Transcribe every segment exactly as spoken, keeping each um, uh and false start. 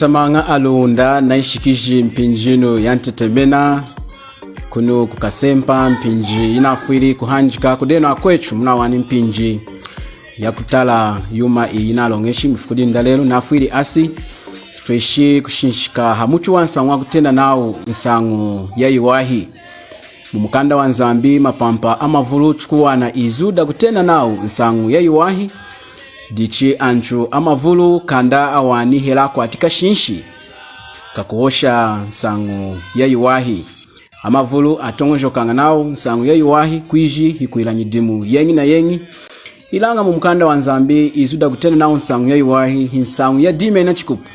Tamaña aLunda, nayishikiji mpinji yinu yantetemena kunu ku Kasempa, mpinji yinafwili kuhanjeka kudenu akwetu munawani mpinji yakutala yuma iyi yinaloñeshi mwifuku dinu dalelu. Nafwili asi tutweshi kushinshika hamutu wansañu wakutena nawu nsañu yayiwahi. Mumukanda waNzambi, mapampa amavulu tukuwana izu dakutena nawu nsañu yayiwahi. Dichi antu amavulu kanda awani hela akwati kashinshi kakuhosha nsañu yayiwahi. Amavulu atoñojokaña nawu nsañu yayiwahi kwiji hikwila nyidimu yeñi na yeñi. Ilaña mumukanda waNzambi, izu dakutena nawu nsañu yayiwahi hinsañu yadimena chikupu.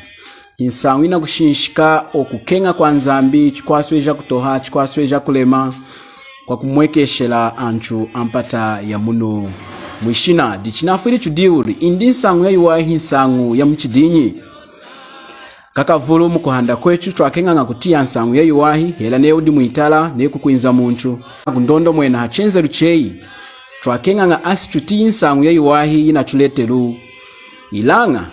Hinsañu yinakushinshika okukeña kwaNzambi chikwasweja kutoha, chikwasweja kulema, kwakumwekeshela antu ampata yamunu mwishina. Dichi nafwili tudihuli, indi nsañu yayiwahi hinsañu yamuchidinyi? Kakavulu mukuhanda kwetu twakeñaña kutiya nsañu yayiwahi, hela neyi wudi mwitala, neyi kukwinza muntu nakundondomwena hachenzelu cheyi, twakeñaña asi tutiyi nsañu yayiwahi yinatuletelu. Ilaña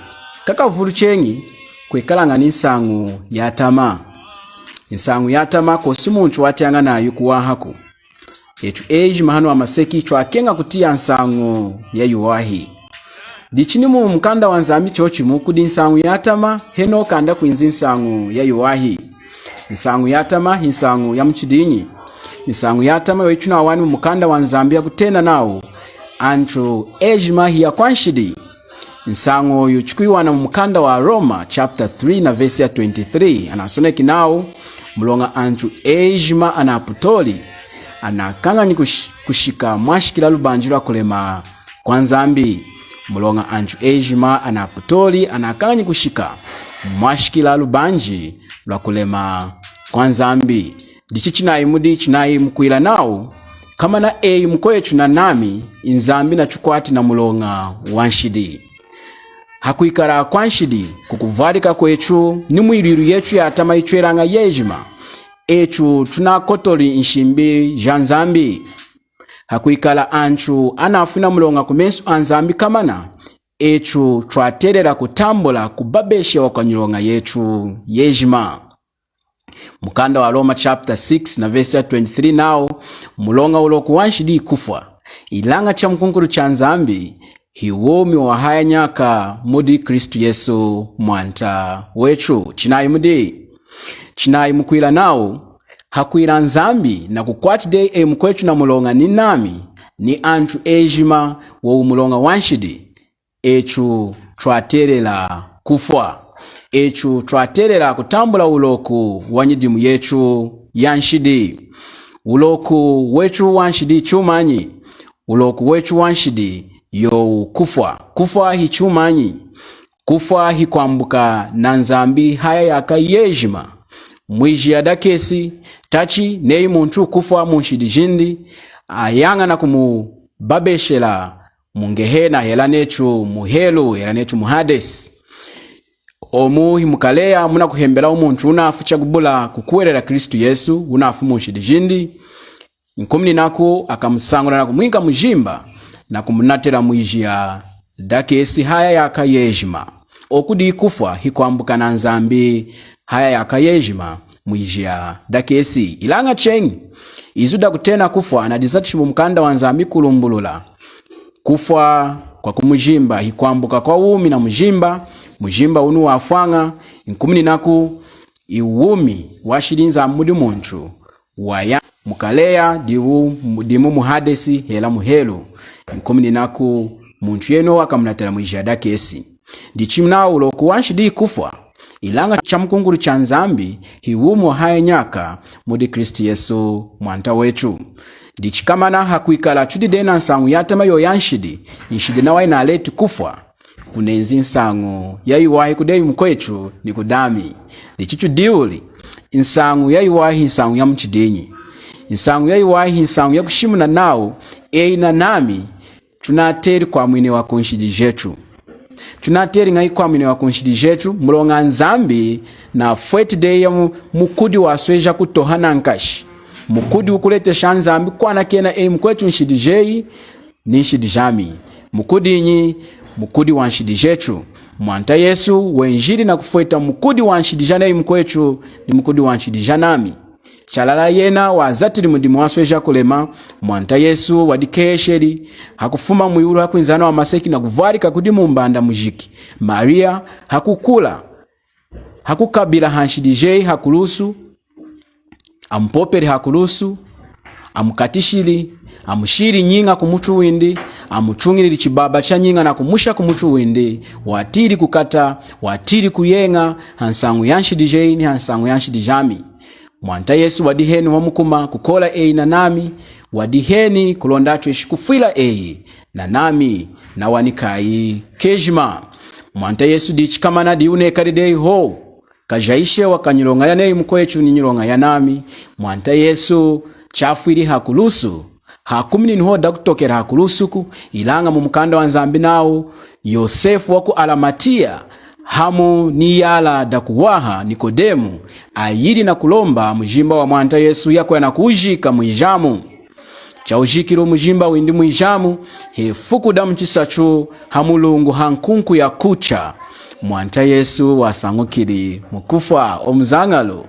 kakavulu cheñi kwekalaña ninsañu yatama. Nsañu yatama kwosi muntu watiyaña nayu kuwahaku. Etu ejima hanu hamaseki twakeña kutiya nsañu yayiwahi. Dichi ni mumukanda waNzambi chochimu kudi nsañu yatama, henohu kanda kwinzi nsañu yayiwahi. Nsañu yatama hinsañu yamuchidinyi? Nsañu yatama yoyitunawani mumukanda waNzambi yakutena nawu antu ejima hiyakwanshidi. Nsañu oyu tukuyiwana mumukanda waRoma chapter three na verse ya twenty-three. Anasoneki nawu, muloña antu ejima anaputoli anakañanyi kush-, kushika mwashikila lubanji lwakulema kwaNzambi. Muloña antu ejima anaputoli anakañanyi kushika mwashikila lubanji lwakulema kwaNzambi. Dichi chinayi mudi, chinayi mukwila nawu, komana eyi mukwetu nanami, Nzambi natukwati namuloña wanshidi. Hakwikala kwanshidi, kukuvwalika kwetu, nimwilwilu yetu yatama yitwelaña yejima, etu tunakotoli nshimbi jaNzambi. Hakwikala antu anafwi namuloña kumesu aNzambi komana, etu twatelela kutambula kubabeshewa kwanyiloña yetu yejima. Mukanda waRoma chapter six na verse ya twenty-three nawu, muloña wuloku wanshidi kufwa, ilaña chamukunkulu chaNzambi hiwumi wahaya nyaka mudi Kristu Yesu Mwanta wetu. Chinayi mudi, chinayi mukwila nawu, hakwila Nzambi nakukwati dehi eyi mukwetu namuloña ninami, ni antu ejima wowu muloña wanshidi, etu twatelela kufwa. Etu twatelela kutambula wuloku wanyidimu yetu yanshidi. Wuloku wetu wanshidi chumanyi? Wuloku wetu wanshidi yowu kufwa. Kufwa hichumanyi? Kufwa hikwambuka naNzambi haya yaka yejima mwijiya dakesi. Tachi neyi muntu kufwa munshidi jindi, ayaña nakumubabeshela mu Ngehena, hela netu mu helu, hela netu mu Hadesi. Omu himukaleya munakuhembela muntu wunafwi chakubula kukuhwelela Kristu Yesu, wunafwi munshidi jindi. Nkumininaku akamusañula nakumwinka mujimba nakumunatila mwijiya dakesi haya yaka yejima. Oku dikufwa hikwambuka naNzambi haya yaka yejima mwijiya dakesi. Ilaña cheñi, izu dakutena kufwa nadizatishi mumukanda waNzambi kulumbulula. Kufwa kwakumujimba hikwambuka kwawumi namujimba. Mujimba wunu wafwaña, nkumininaku iwu wumi washili Nzambi mudi muntu, waya mukaleya, diwu, dimu mu Hadesi hela mu helu. Nkumininaku muntu yenowu akamunatila mwijiya dakesi. Dichi nawu wuloku wanshidi kufwa, ilaña chamukunkulu chaNzambi hiwumi wahaya nyaka mudi Kristu Yesu Mwanta wetu. Dichi komana hakwikala tudi dehi nansañu yatama yoyanshidi, nshidi nawa yinaleti kufwa, kunenzi nsañu yayiwahi kudi eyi mukwetu ni kudami. Dichi tudihuli, nsañu yayiwahi nsañu yamuchidinyi? Nsañu yayiwahi nsañu yakushimuna nawu eyi nanami tunateli kwamwinewa kunshidi jetu. Tunateli ñahi kwamwinewa kunshidi jetu? Muloña Nzambi nafweti dehi mu-, mukudi wasweja kutoha nankashi. Mukudi wukuletesha Nzambi kwanakena eyi mukwetu nshidi jeyi ni nshidi jami. Mukudinyi? Mukudi wanshidi jetu. Mwanta Yesu wenjili nakufweta mukudi wanshidi janeyi mukwetu ni mukudi wanshidi janami. Chalala yena wazatili mudimu wasweja kulema. Mwanta Yesu wadikehesheli hakufuma mwiwulu hakwinza hanu hamaseki nakuvwalika kudi mumbanda mujiki Mariya, hakukula, hakukabila hanshidi jeyi hakulusu, amupopeli hakulusu, amukatishili, amushili nyiña kumutu windi, amutuñilili chibaba chanyiña nakumusha kumutu windi, watili kukata, watili kuyeña hansañu yanshidi jeyi ni hansañu yanshidi jami. Mwanta Yesu wadiheni wamukuma kukola eyi nanami, wadiheni kulonda atweshi kufwila eyi nanami, nawa ni kayi kejima. Mwanta Yesu dichi kamana diyi wunekali dehi hohu, kajayishewa kanyiloña yaneyi mukwetu ni nyiloña yanami. Mwanta Yesu chafwili hakulusu, hakuminini hohu dakutokela hakulusuku, ilaña mumukanda waNzambi nawu, Yosefu waku Alamatiya hamu ni iyala dakuwaha Nikodemu ayili nakulomba mujimba waMwanta Yesu yakuya nakuwujika mwijamu. Chawujikiliwu mujimba windi mwijamu, hefuku damuchisatu hamulungu hankunku yakucha, Mwanta Yesu wasañukili mukufwa. Omu muzañalu,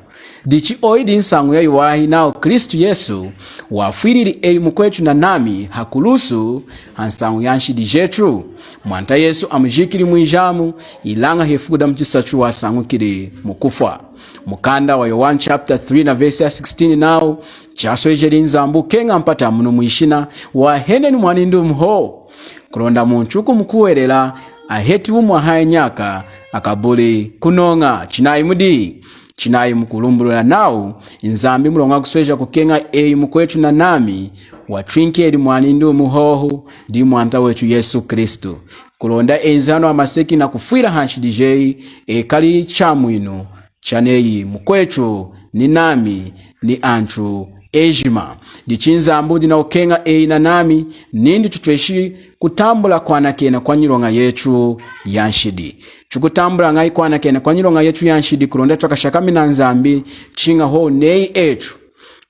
dichi oyi diyi nsañu yayiwahi nawu Kristu Yesu wafwilili eyi mukwetu nanami hakulusu hansañu yanshidi jetu. Mwanta Yesu amujikili mwijamu, ilaña hefuku damuchisatu wasañukili mukufwa. Mukanda waYowanu chapter three na verse ya sixteen nawu, chaswejeli Nzambi kukeña mpata yamunu mwishina, wahanini mwanindi wumu hohu, kulonda muntu wukumukuhwelela aheti wumi wahaya nyaka, akabuli kunoña. Chinayi mudi, chinayi mukulumbulula nawu Nzambi muloña wakusweja kukeña eyi mukwetu nanami, watwinkeli mwanindi wumu hohu, diyi Mwanta wetu Yesu Kristu, kulonda enzi hanu hamaseki nakufwila hanshidi jeyi, ekali chamwinu chaneyi mukwetu ni nami ni antu ejima. Dichi Nzambi wudi nakukeña eyi nanami nindi tutweshi kutambula kwanakena kwanyiloña yetu yanshidi. Tukutambula ñahi kwanakena kwanyiloña yetu yanshidi? Kulonda twakashakami naNzambi, chiña hohu neyi etu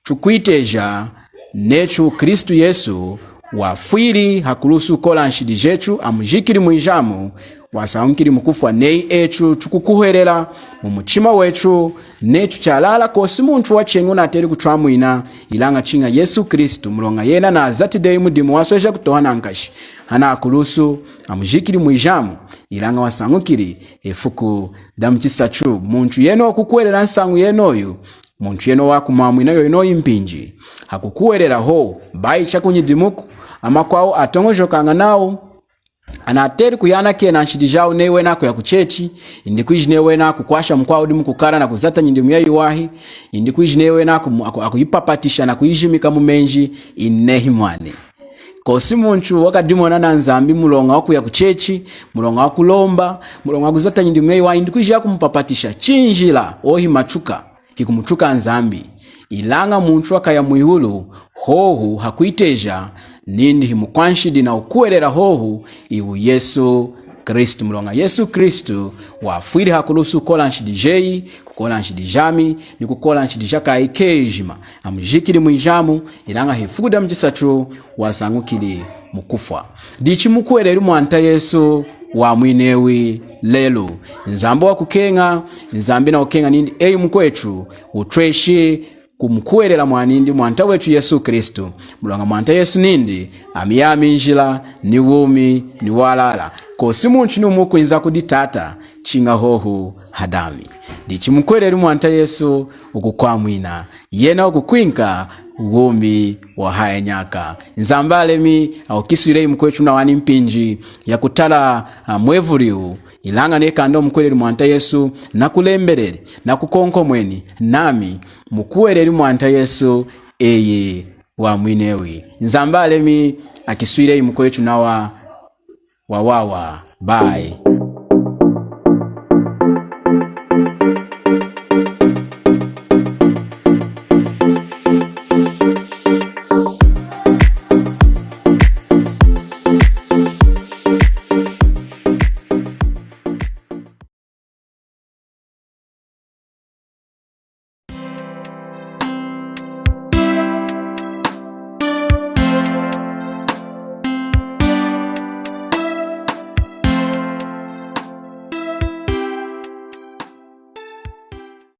tukwiteja netu Kristu Yesu wafwili hakulusu kukola nshidi jetu, amujikili mwijamu, wasañukili mukufwa, neyi etu tukukuhwelela mumuchima wetu netu chalala, kosi muntu wacheñi wunateli kutwamwina, ilaña chiña Yesu Kristu, muloña yena nazati dehi mudimu wasweja kutoha nankashi hana hakulusu, amujikili mwijamu, ilaña wasañukili hefuku damuchisatu. Muntu yena wukukuhwelela nsañu yenoyu, muntu yena wakumwamwina yoyinoyi mpinji, hakukuhwelela hohu, bayi chakunyidimuku. Amakwawu atoñojokaña nawu anateli kuyanakena nshidi jawu neyi wena akuya kuchechi, indi kwiji neyi wena akukwasha mukwawu wudi mukukala nakuzata nyidimu yayiwahi, indi kwiji neyi wena aku-, aku-, akuyipapatisha nakuyijimika mumenji, inehi mwani. Kosi muntu wakadimona naNzambi muloña wakuya kuchechi, muloña wakulomba, muloña wakuzata nyidimu yayiwahi, indi kwiji akumupapatisha, chinjila, owu himatuka, hikumutuka Nzambi. Ilaña muntu wakaya mwiwulu, hohu hakwiteja nindi himukwanshidi nakukuhwelela hohu, iwu Yesu Kristu. Muloña Yesu Kristu wafwili hakulusu kukola nshidi jeyi, kukola nshidi jami, ni kukola nshidi jakayi kejima. Amujikili mwijamu, ilaña hefuku damuchisatu wasañukili mukufwa. Dichi mukuhweleli Mwanta Yesu wamwinewi lelu. Nzambi wakukeña, Nzambi nakukeña nindi eyi mukwetu wutweshi kumukuhwelela mwanindi Mwanta wetu Yesu Kristu. Muloña Mwanta Yesu nindi, ami yami njila, ni wumi, ni walala. Kosi muntu niwumu wukwinza kudi Tata, chiña hohu hadami. Dichi mukuhweleli Mwanta Yesu, wukukwamwina, yena wukukwinka wumi wahaya nyaka. Nzambi alemi, akukiswili eyi mukwetu wunawani mpinji yakutala, a, mwevulu iwu. Ilaña neyi kanda wumukuhweleli Mwanta Yesu, nakulembeleli, nakukonkomweni, nami mukuhweleli Mwanta Yesu, eyi wamwinewi. Nzambi alemi, akiswili eyi mukwetu nawa wawawa. Bye.